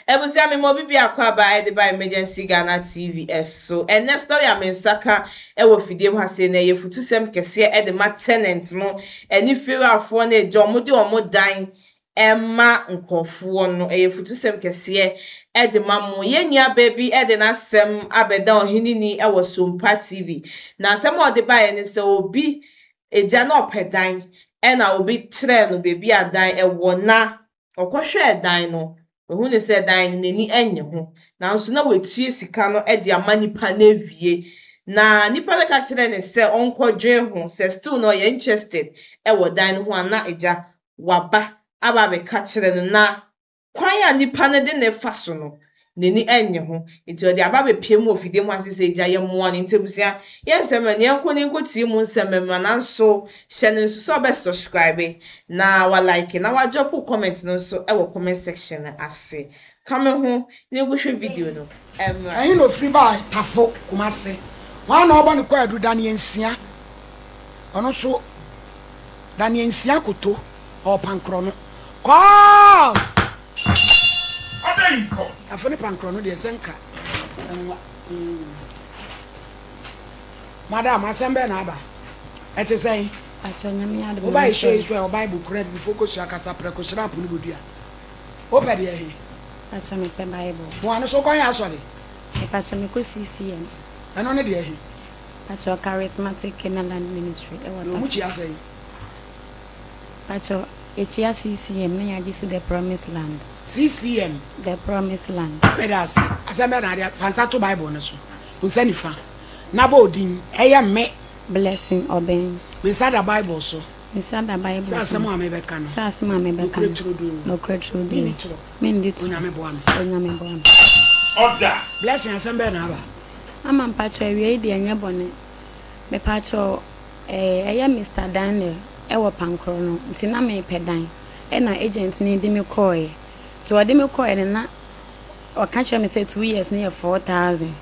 Abusua me ma obi biako aba ɛde ba Emergency Ghana TV ɛso. Ɛnɛ story a me nsa ka ɛwɔ fidie mu ha sei no ɛyɛ futusɛm kɛseɛ ɛde ma tenant no ɛne fiewurafoɔ no agya ɔmo de ɔmo dan ɛma nkorɔfoɔ no. Ɛyɛ futusɛm kɛseɛ ɛde ma mo. Yɛn nua baa bi ɛde n'asɛm abɛda ɔheneni ɛwɔ Sompa TV. Na asɛm a ɔde baeɛ ne sɛ obi agya na ɔpɛ dan ɛna obi kyerɛɛ no baabi a dan ɛwɔ na ɔkɔhwɛɛ dan no, ohuu sɛ dan no n'ani nnye ho, nanso na watua sika no de ama nipa no awie. Na nipa no ka kyerɛɛ no sɛ ɔnkɔdwen ho sɛ still na ɔyɛ interested wɔ dan no ho a na agya waba aba abɛka kyerɛ no na kwan a nipa no de ne fa so no n'ani nnye ho nti ɔde aba abɛpie mu wɔ fidie mu ase sɛ agya yɛmmoa no nti abusua yɛn nsɛm no yɛnkɔ ne nkɔtie mu nsɛm mma nanso hyɛ no nso sɛ ɔbɛ subscribe na wa like na wa drop comment no nso wɔ comment section no ase ka me ho na yɛnkɔhwɛ video no mmra. Ɛhe na ofiri baa Tafo, Kumasi? Hwan na ɔbɔ ne kwaadu? Daniel Nsia. Ɔno nso, Daniel Nsia Koto, ɔwɔ Pankorɔ no. Court! Tafo ne Pankorɔ no deɛ sɛ nka nwa. Mm. Madam, asɛm bɛn na aba? Ɛte sɛn? Pakyɛ Nyame adom Woba na ehyɛ yi sɛ. so a, ɛwɔ Bible kura bi before kosua kasa prɛko hyerɛ apo ne bodua. Wopɛ deɛ he? Pakyɛ mepɛ Bible. Mo ano so wokɔ he asɔre? Mepakyɛ mekɔ CCM. Ɛno ne deɛ he? Pakyɛ Charismatic Canaanland Ministry ɛwɔ Na ɔmo Tafo. kyia sɛn? Pakyɛ yɛkyia CCM na yɛagye so The Promised Land. CCM. The Promised Land. Meda ase. Asɛm bɛn na ade fa nsa to Bible no so, wo nsa nifa, na bɔ odin. Ɛyɛ me. Blessing Obeng. Me nsa da Bible so. Me nsa da Bible Sɛ so. asɛm a mebɛka no. Sɛ asɛm a mebɛka Nokorɛ no. turodoo. Nokorɛ turodoo. Menni torɔ. Menni torɔ. Onyame boa me. Onyame boa me. Order. Blessing, asɛm bɛn na aba? Mama mpakyɛw awiei deɛ ɛnyɛ bɔne. Mepakyɛw eh, ɛyɛ Mister Daniel ɛwɔ Pankorɔ no nti na mepɛ dan ɛna agent no de me kɔɔeɛ. Nti ɔde me kɔɔeɛ no na ɔka kyerɛ me sɛ 2 years no yɛ 4,000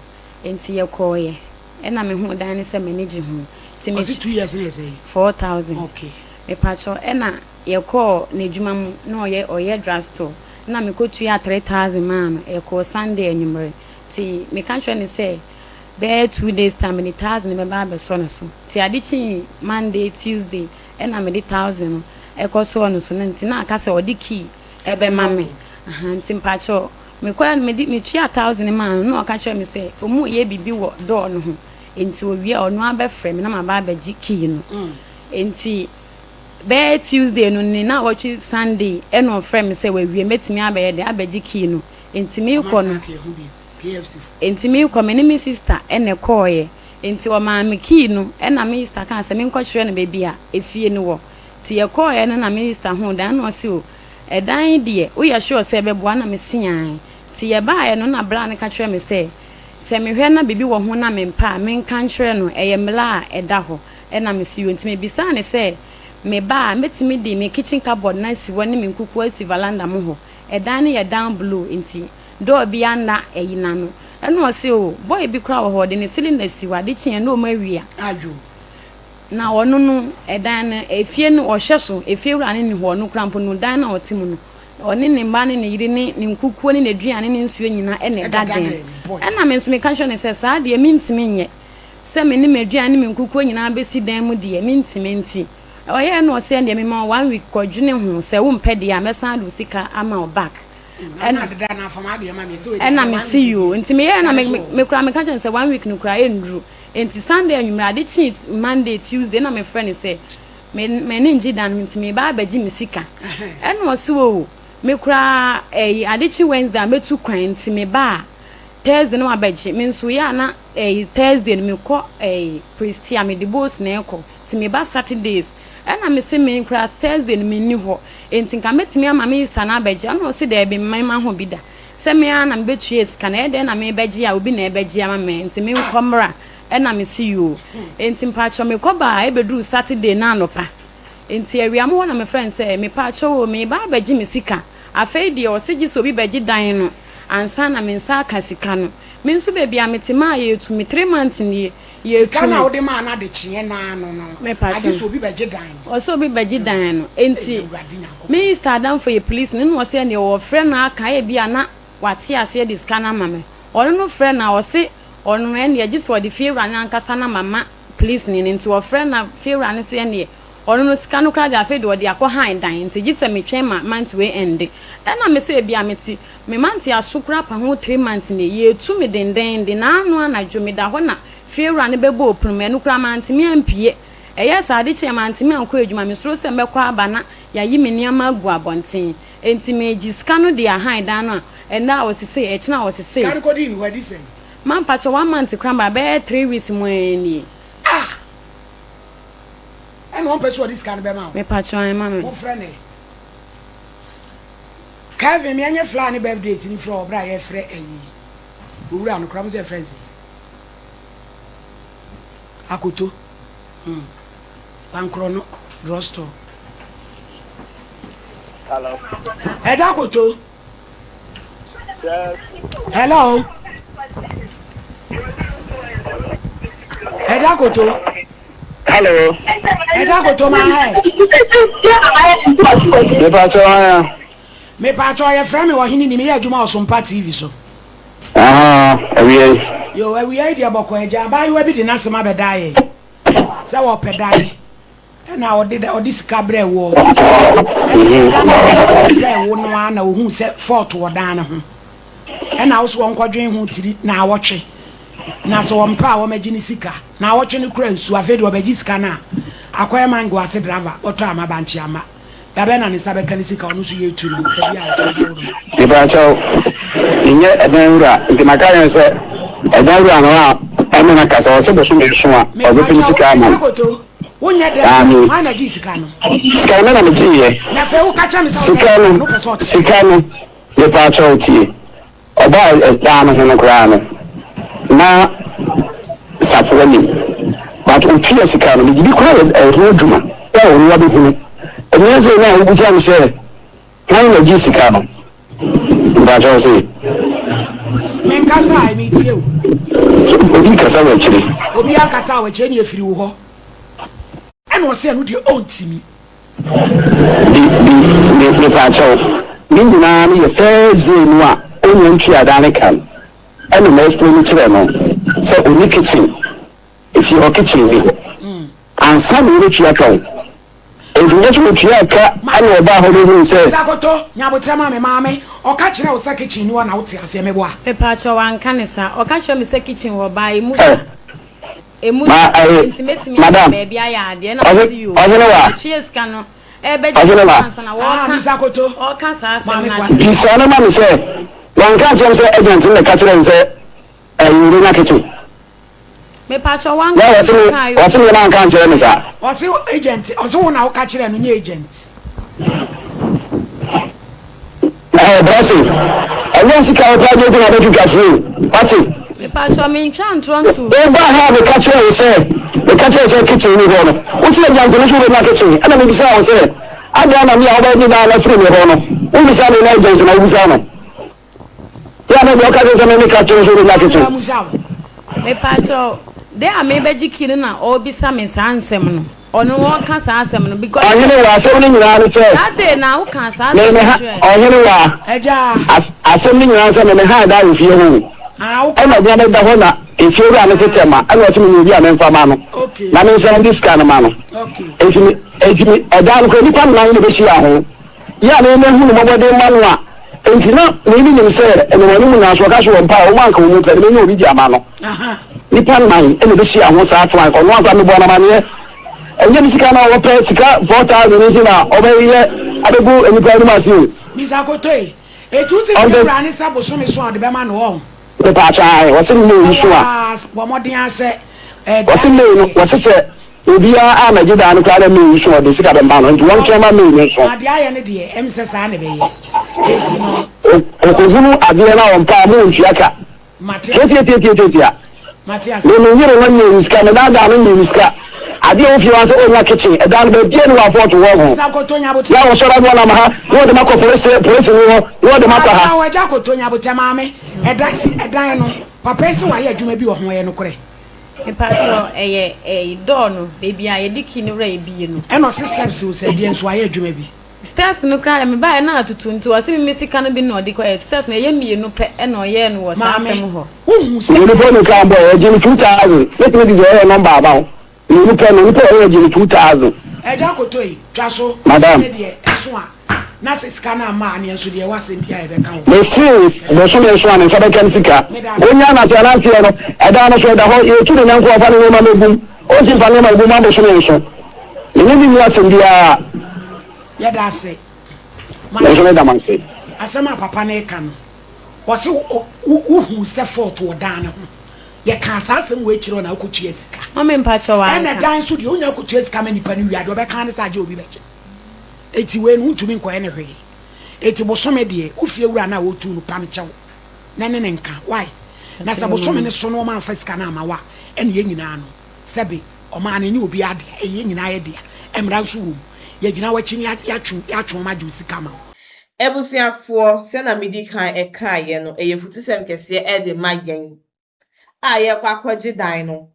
nti yɛkɔɔeɛ ɛna mehuu dan no sɛ m'ani gye ho nti me Ɔse 2 years no yɛ sɛn? 4,000. Okay. Mepakyɛw ɛna yɛkɔɔ n'adwuma mu na ɔyɛ drug store na mekɔtua 3,000 maa no. Yɛkɔɔ Sunday anwummerɛ nti meka kyerɛ no sɛ bɛyɛ 2 days time mede 1,000 bɛba abɛsɔ no so. Nti ade kyee Monday, Tuesday ɛna mede 1,000 no ɛkɔsɔɔ no so no nti na aka sɛ ɔde key ɛbɛma me. Aha, nti mpakyɛw mekɔɛ no mede metua 1,000 maa no na ɔka kyerɛ me sɛ ɔmu yɛ biribi wɔ door no ho nti owie a ɔno abɛfrɛ me na maba abɛgye key no. Nti bɛyɛ Tuesday no ne na wɔtwe Sunday ɛna ɔfrɛ me sɛ wawie mɛtumi abɛyɛ de abɛgye key no. Nti meekɔ no Ɔma saa ho bi. KFC fo. Nti meekɔ me ne me sister ɛna ɛkɔɔyɛ nti ɔmaa me key no ɛna me sister kaa sɛ menkɔkyerɛ no baabi a efie no wɔ. Nti yɛkɔɔyɛ no na me sister huu dan na ɔse o ɛdan yi deɛ woyɛ sure sɛ ɛbɛboa na mese ae. Nti yɛbaeɛ no na bra no ka kyerɛ me sɛ mehwɛ na biribi wɔ ho na mempɛ a menka nkyerɛ no ɛyɛ mmla a ɛda hɔ ɛna mese yo. Nti mebisaa ne sɛ meba a mɛtumi de me kitchen cupboard no asi hɔ ne me nkukuo asi veranda mu hɔ. Ɛdan no yɛ down below nti door bi anna ɛyi n'ano. Ɛna ɔse o boy bi koraa wɔ hɔ ɔde ne cylinder si hɔ ade kyeɛ na ɔmo awia. Adwo. Na ɔno no ɛdan no efie no ɔhwɛ so efie wura no ni hɔ ɔno koraa mpo no dan no a ɔte mu no ɔne ne mma ne ne yere ne ne nkukuo ne n'aduane ne nsuo nyinaa ɛna ɛda Ɛdeda dan dan boy. Ɛna me nso meka kyerɛ no sɛ saa deɛ mentumi nyɛ sɛ me ne m'aduane ne me nkukuo nyinaa bɛsi dan mu deɛ mentumi nti ɔyɛɛ na ɔsɛ deɛ mema wo one week kɔdwene ho sɛ wompɛ deɛ a mɛsan de wo sika ama wo back. Ɛna deda na afam adeɛ ma me. Sɛ wei deɛ ɛna one me si week yo deɛ. Nti meyɛɛ na Ɛne so. me kora meka kyerɛ no sɛ one week no kora ɛnduru nti Sunday anwummerɛ ade kyee Monday, Tuesday na mefrɛ no sɛ m'ani ngye dan ho nti meba abɛgye me sika. Ɛna ɔse o me koraa ɛyi ade kye Wednesday a mɛtu kwan nti meba a Thursday na wabɛgye me nso yɛ a na ɛyi Thursday no mekɔ ɛyi Prestea mede bos na ɛkɔ nti meba Saturdays. Ɛna me se me koraa Thursday no menni hɔ nti nka mɛtumi ama me sister no abɛgye. Ɛna ɔse daabi mma ho bi da sɛ me ara na mebɛtua sika na ɛyɛ dɛn na mebɛgye a obi na ɛbɛgye ama me nti menkɔ mmra. Ɛna me se yoo. Nti mpakyɛw mekɔ baa ɛbɛduru Saturday na anɔpa nti awia mo hɔ na mefrɛ no sɛ mepakyɛw o meba abɛgye me sika. Afei deɛ ɔse gye sɛ obi bɛgye dan no ansa na me nsa aka sika no. Me nso baabi a mete maa yɛtu me 3 months nie yɛtu Sika na me. wode maa no adekyeɛ naa no, Mepakyɛw. agye sɛ obi bɛgye dan no. Ɔsɛ obi bɛgye dan no nti Awurade Nyankopɔn. Minister adamfo yɛ police no na ɔsɛ deɛ wɔfrɛ no aka ebi a na wate aseɛ de sika no ama me. Ɔno no frɛ no a ɔse ɔno no ɛnneɛ gye sɛ ɔde fiewura no ankasa number ma polisini no nti ɔfrɛ no a fiewura no se ɛnneɛ ɔno no sika no koraa deɛ afei deɛ ɔde akɔ han dan nti gye sɛ metwɛn ma month wei ɛnde. Ɛna me sɛ ebia mete me month aso koraa pa ho three months nie yɛretu me dendenden naano anadwo meda hɔ na fiewura no bɛbɔ opono mu ɛno koraa mantumi ampue ɛyɛɛ saa ade kyeeɛ mantumi ankɔ adwuma mesuro sɛ mɛkɔ aba na yɛayi me nneɛma agu abɔnten enti megye sika no de ahan dan no a ɛnnɛ a ɔse sei ɛkyena a ɔse sei. Sika no kɔdii ne hɔ adi sɛn? Ma mpakyɛ one month koraa mba bɛyɛ 3 weeks mu ɛɛ nie. Ah! Ɛna ɔmpɛ sɛ ɔde sika no bɛma wo? Mepakyɛ ɛn ma me. Momfrɛ no ɛ. Kelvin me ɛnyɛ flower ne birthday ti no frɛ wɔ berɛ a yɛfrɛ ayi owura no koraa mo sɛ yɛfrɛ no sɛn? Akoto hmm Pankorɔ no drug store. Hello. Ɛda Akoto. Yes. Hello. Ɛda Akoto. Hello. Ɛda Akoto ma hɛ. Mepakyɛ hwan a? Mepakyɛ yɛfrɛ me ɔhene ni meyɛ adwuma wɔ Sompa TV so. Ahaa, awia yi. Yo, awia yi deɛ bɔkɔ agya. Abaayewa bi de n'asɛm abɛda yɛn sɛ wɔpɛ dan ɛna ɔde ɔde sika brɛ woɔ. Ɛna dan no a ɔde brɛ wo no ara na ohuu sɛ fault wɔ dan no ho. Ɛna wo so wɔnkɔdwen ho tiri naawɔtwe. Na sɛ wɔmpɛ a wɔmɛgye ne sika. Naawɔtwe no kura nsuo afei deɛ ɔbɛgye sika no a akɔyɛ mango ase driver bɔtɔ ama bankye ama. Da bɛn na ne nsa bɛka ne sika? Ɔno nso yɛretu no baabi a ɔte ɔda wo no. Mepakyɛw, menyɛ ɛdan wura, nti maka akyerɛ no sɛ ɛdan wura no a ɔne no kasa, ɔse bosome nso a ɔbɛpɛ ne Mepakyɛw, sika ama Agya no. Koto, wonyɛ dɛn Aane. wura? Hwan na gyee sika no? Sika no me na megyeeɛ. Na afei woka kyerɛ me sɛ wonyɛ Sika dɛn wura no, no, wopɛ sɛ ɔte sika no, mepakyɛw tie. Ɔbaa ɛdan no ho no koraa no na Safoa nim but otua sika no megye di koraa yɛ ɛho adwuma a ɔno abɛhunu. Ɛnyɛ sɛ na wobisa me sɛ hwan na gye sika no mpakyɛw se. Menkasa a metie o. Obi kasa wɔ akyire. Obi ankasa wɔ akyire ne efiri wo hɔ. Ɛna ɔse ɛno deɛ ɔntimi. Bi bi me mepaakyɛw ne nyinaa no yɛ first day no a onya ntua daa ne ka no ɛna ma explain kyerɛ no sɛ onni kitchen efie hɔ kitchen nni hɔ ansa na obetua ka o enti nyɛ sɛ otuaa ka ɛna ɔbaa hɔ behuu sɛ. Sakoto, nyabotrɛ ma me maame, ɔka kyerɛ wo sɛ kitchen nni hɔ na wote aseɛ meboa? Mepaakyɛw wanka ne saa, ɔka kyerɛ me sɛ kitchen wɔ baa emu sa. Eh. Emu Ma sa ɛhe, nti mɛtumi anya madam? baabi ayɛ adeɛ ɛna Ɔse, mese yoo ɔse ne wa? Ɔtweɛ sika no ɛrebɛgye Ɔse ne sika wa? ansa na Ah, wɔreka Mister Koto, ɔreka saa asɛm maame no kwa. akyerɛ me. Bisa no ma me sɛ, wanka ankyerɛ me sɛ agent no na ɛka kyerɛɛ no sɛ ɛyɛ ɔbɛnya kitchen? Mepakyɛw wanka Yɛ ɔse me, ɔkaa yoo. ɔse me na anka ankyerɛ me saa. Ɔse agent, ɔse wo na woka kyerɛɛ no nyɛ agent. Ɛɛ Blessing, ɛnyɛ wo sika a wopɛ agye nti na wobɛtwitwa so o, wate? Mepakyɛw mentwa ntorɔ nto. Wobaa ha a meka kyerɛɛ wo sɛ, meka kyerɛɛ wo sɛ kitchen nni hɔ no, wose agya nti me nso wobɛnya kitchen, ɛna mebisaa wo sɛ, adɛn na me a wobɛgye dan no afiri me hɔ no, wommisa me na agya nti na wobisaa no? Yɛ a na deɛ ɔka kyerɛ sɛ me ne ka kyerɛ nso wobɛnya kitchen. Mepakyɛw, da a mebɛgye key no na ɔrebisa me saa nsɛm no. Ɔno ɔreka saa asɛm no because. Ɔhene wa, asɛm no nyinaa ne sɛ. That day na wokaa saa Me asɛm me no ha kyerɛɛ no. Ɔhene wa, Agya. as asɛm no nyinaa ne sɛ me me ha da wɔ fie hɔ o. Ah, wo ka. Ɛna nneɛma da hɔ na efie wura no tetɛ ma ɛna ɔse menya obi a memfa ma no Okay. na mensan de sika no ma no. Okay. Enti me enti me ɛdan no koraa nnipa nnan na ɛbɛhyia ho. Yɛ a me mahu no mmɔbɔ de ma no a enti na me menim sɛ nneɛma no mu nanso ɔka sɛ wɔmpa a wɔn anka wɔn mu pɛ no menya obi de ama no. Aha. Nnipa nnan na ɛbɛhyia ho saa to anka ɔno anka mebɔɔ no amaneɛ. Ɛnyɛ ne sika na ɔpɛ sika 4000 nti na ɔbɛyɛ abɛgu nnipa anim ase o. Mister Kotoe, etu sɛ Ɔmpɛ wura ne sɛ bosome so a ɔde bɛma no ɔho. Mepaakyɛ ae, wɔse May yi so a. Bɔ mmɔden ara sɛ ɛda Wɔse May no, wɔse sɛ obiara ammɛgye dan no koraa na May yi so a ɔde sika bɛma no, nti wɔntwɛn ma May no nso. Na deɛ ayɛ no deɛ, ɛm sɛ saa na ɛbɛyɛ. Enti no. Ɔkɔhunu adeɛ no a ɔmpɛ a, mo ntua ka. Mate ase. Tiatiatiatiatia. Mate ase. Me me yere no nyee me sika, me daadaa no nyee me sika. Adeɛ a ɛwɔ fie hɔ ara sɛ ɔnya kitchen, ɛdan no baabiara nni hɔ a fɔɔto wɔ ho. Sa koto nyabotɛ. Na wɔsɔre a na wɔnam ha, na wɔde me akɔ polisi polisini hɔ, na wɔde me akɔ ha. Pakyɛw agya koto nyabotɛ maame, ɛda si ɛdan no, papa yi se wayɛ adwuma bi wɔ ho, ɛyɛ nokorɛ? Mepakyɛw ɛyɛ ɛyi door no, baabi a yɛde key no wura yɛbie no. Ɛna ɔse steps o sɛ deɛ nso wayɛ adwuma bi. Steps no koraa deɛ mebaeɛ na atutu nti ɔse me me sika no bi na ɔde kɔyɛ steps no ɛyɛ mmienu pɛ ɛna ɔyɛɛ no wɔ saa Maame, fam hɔ. wohu sɛ. Mmienu pɛ na otwa bɔɔ ɛgye no 2000 mɛtumi de deɛ ɔyɛ nɔmba ama wo mmienu pɛ no nipa ɔyɛ gye no 2000. Agya Kotoe, twa so, Madam. Bosome deɛ ɛso a, na sɛ sika no amma a, neɛ nso deɛ ɛwɔ asɛm biara a yɛbɛka wɔ hɔ. Mese bosome nso a ne nsa bɛka ne sika. Meda ase. Ɔnya no ase ananteɛ no, ɛdan no so ɛda hɔ, yɛtu ne nanko ɔfa ne nneɛma mɛgu mu, ɔnsi mfa nneɛma ngu mu abosome nso. Me ne no nni asɛm biara. Yɛda ase. Me nso Maame, meda mo ase. asɛm a papa no reka no, ɔse wo, wo, wohuu sɛ fault wɔ dan no ho. Yɛkaa saa asɛm wei kyerɛ wo na wokɔtua sika. Mame mpakyɛw Ɛna anka. dan nso deɛ, wonya kɔtua sika ma nipa no wie a, deɛ ɔbɛka ara ne sɛ agye obi bɛgye. Enti wei no, wontumi nkɔyɛ no hwee. Enti bosome deɛ, wo fie wura no a ɔretu no, pa no kyɛw na ne no nka. Why? Na sɛ Mpakyɛw bosome mame. no so na wɔamfa sika no amma wo a, ɛne yɛn nyinaa no, Sɛbe, ɔman no, ɛnyɛ obiara dea, ɛyɛ yɛn nyinaa yɛ dea. Mmara nso wɔ mu. Yɛgyina w'akyi na yɛatwe yɛatwe wɔn agye wo sika ama wo. Abusuafoɔ, sɛnea medi kan kaeɛ no, ɛyɛ afutusɛm kɛseɛ de ma yɛn a yɛrekɔ akɔgye dan no.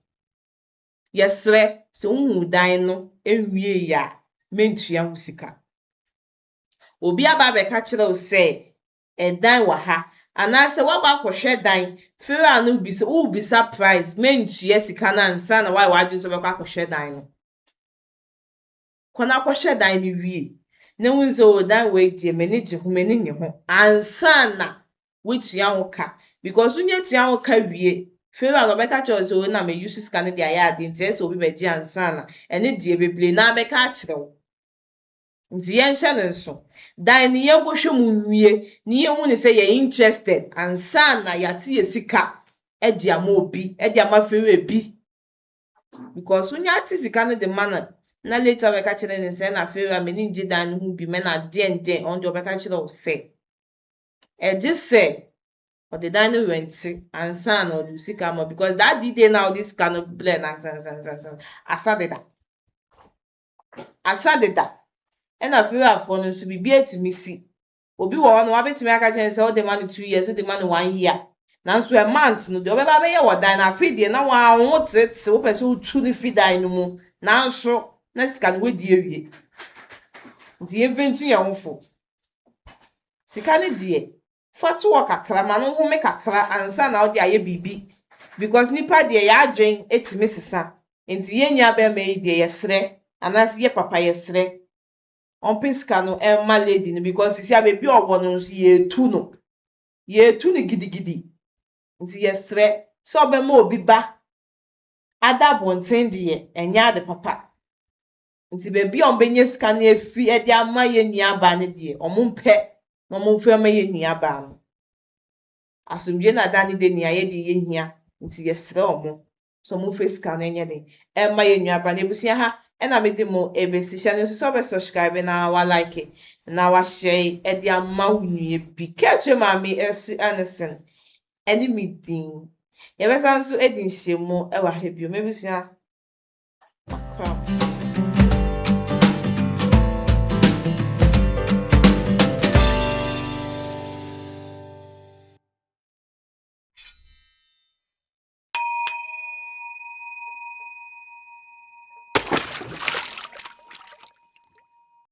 Yɛsrɛ, sɛ wohuu dan no nwieeɛ a, mentua ho sika. Obi aba abɛka kyerɛ wo sɛ ɛdan wɔ ha anaasɛ woakɔ akɔhwɛ dan fere a no bisa wobisa price mentua sika no ansa na woayɛ w'adwene sɛ wobɛkɔ akɔhwɛ dan no. Kɔ na kɔhwɛ dan no wie na hu sɛ oh dan wei deɛ m'ani gye ho m'ani nnye ho ansa na woatua ho ka because wonya tua ho ka wie fere a no ɔbɛka kyerɛ wo sɛ oh na me use sika no de ayɛ adeɛ nti ɛsɛ sɛ obi bɛgye ansa na ɛno deɛ bebree no ara bɛka akyerɛ wo. Nti yɛnhyɛ no nso. Dan no yɛnkɔhwɛ mu nwie na yɛnhu no sɛ yɛ interested ansa na yɛate yɛ sika de ama obi, de ama fewura bi. Because wonya te sika no de ma no na later wobɛka kyerɛ no sɛ na fewura m'ani ngye dan no ho bi mɛ na deɛn deɛn, ɔno deɛ ɔbɛka kyerɛ wo sɛ ɛgye sɛ ɔde dan no rente ansa na ɔde wo sika ama because that D-day na wode sika no brɛ no ansa asa deda. Asa deda. Ɛna Firafoɔ no nso biribi atumi si. Obi wɔ hɔ no wabɛtumi aka kyerɛ no sɛ wode ma no 2 years, wode ma no one year. Nanso a month no deɛ ɔbɛba abɛyɛ wɔ dan no afei deɛ na waa wo ho tete wopɛ sɛ wotu no fi dan no mu nanso na sika no wadi awie. Nti yɛmfa ntu yɛn ho fo. Sika no deɛ fa to hɔ kakra ma no home kakra ansa na wode ayɛ biribi because nipa deɛ yɛadwen tumi sesa. Nti yɛn nua bɛrima yi deɛ yɛsrɛ anaasɛ yɛ papa yɛsrɛ ɔmpɛ sika no ɛmma lady no because sisi a baabi a ɔwɔ no nso yɛretu no yɛretu no gidigidi nti yɛsrɛ sɛ ɔbɛma obi ba ada abɔnten deɛ ɛnyɛ ade papa nti baabi a ɔmbɛnya sika no afi de ama yɛn nua baa no deɛ ɔmo mpɛ na ɔmo mfa ma yɛn nua baa no. Asomdwe na ada ne de nea yɛde yɛhia nti yɛsrɛ ɔmo sɛ ɔmo mfa sika no nyɛ den ɛmma yɛn nua baa no. Abusua ha ɛna mede mo ebesi hyɛ no nso sɛ ɔbɛ subscribe na wa like na wa share ɛde ama wo nua bi. Kɛkyerɛ maame Elsie Anderson ɛne me din. Yɛbɛsan nso adi nhyiamu ɛwɔ ha bio. M'abusua, makra mo.